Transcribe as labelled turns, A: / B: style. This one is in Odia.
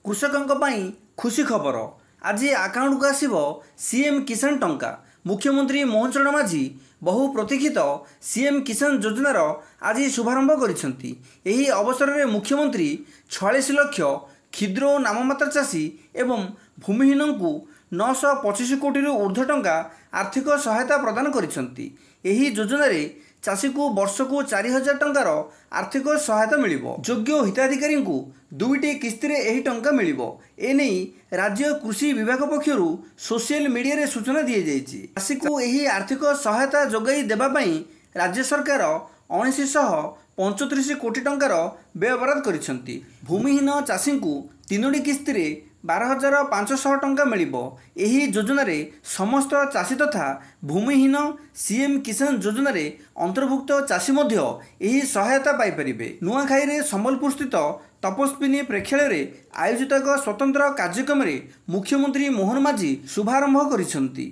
A: କୃଷକଙ୍କ ପାଇଁ ଖୁସି ଖବର। ଆଜି ଆକାଉଣ୍ଟକୁ ଆସିବ ସିଏମ୍ କିଷାନ ଟଙ୍କା। ମୁଖ୍ୟମନ୍ତ୍ରୀ ମୋହନ ଚରଣ ମାଝୀ ବହୁ ପ୍ରତୀକ୍ଷିତ ସିଏମ୍ କିଷାନ ଯୋଜନାର ଆଜି ଶୁଭାରମ୍ଭ କରିଛନ୍ତି। ଏହି ଅବସରରେ ମୁଖ୍ୟମନ୍ତ୍ରୀ 46 ଲକ୍ଷ କ୍ଷୁଦ୍ର ଓ ନାମମାତ୍ର ଚାଷୀ ଏବଂ ଭୂମିହୀନଙ୍କୁ 925 କୋଟିରୁ ଉର୍ଦ୍ଧ୍ୱ ଟଙ୍କା ଆର୍ଥିକ ସହାୟତା ପ୍ରଦାନ କରିଛନ୍ତି। ଏହି ଯୋଜନାରେ ଚାଷୀକୁ ବର୍ଷକୁ 4000 ଟଙ୍କାର ଆର୍ଥିକ ସହାୟତା ମିଳିବ। ଯୋଗ୍ୟ ହିତାଧିକାରୀଙ୍କୁ ଦୁଇଟି କିସ୍ତିରେ ଏହି ଟଙ୍କା ମିଳିବ। ଏନେଇ ରାଜ୍ୟ କୃଷି ବିଭାଗ ପକ୍ଷରୁ ସୋସିଆଲ ମିଡିଆରେ ସୂଚନା ଦିଆଯାଇଛି। ଚାଷୀକୁ ଏହି ଆର୍ଥିକ ସହାୟତା ଯୋଗାଇ ଦେବା ପାଇଁ ରାଜ୍ୟ ସରକାର 1935 କୋଟି ଟଙ୍କାର ବ୍ୟୟବରାଦ କରିଛନ୍ତି। ଭୂମିହୀନ ଚାଷୀଙ୍କୁ ତିନୋଟି କିସ୍ତିରେ 12,500 ଟଙ୍କା ମିଳିବ। ଏହି ଯୋଜନାରେ ସମସ୍ତ ଚାଷୀ ତଥା ଭୂମିହୀନ ସିଏମ୍ କିଷାନ ଯୋଜନାରେ ଅନ୍ତର୍ଭୁକ୍ତ ଚାଷୀ ମଧ୍ୟ ଏହି ସହାୟତା ପାଇପାରିବେ। ନୂଆଖାଇରେ ସମ୍ବଲପୁରସ୍ଥିତ ତପସ୍ୱିନୀ ପ୍ରେକ୍ଷାଳୟରେ ଆୟୋଜିତ ଏକ ସ୍ୱତନ୍ତ୍ର କାର୍ଯ୍ୟକ୍ରମରେ ମୁଖ୍ୟମନ୍ତ୍ରୀ ମୋହନ ମାଝୀ ଶୁଭାରମ୍ଭ କରିଛନ୍ତି।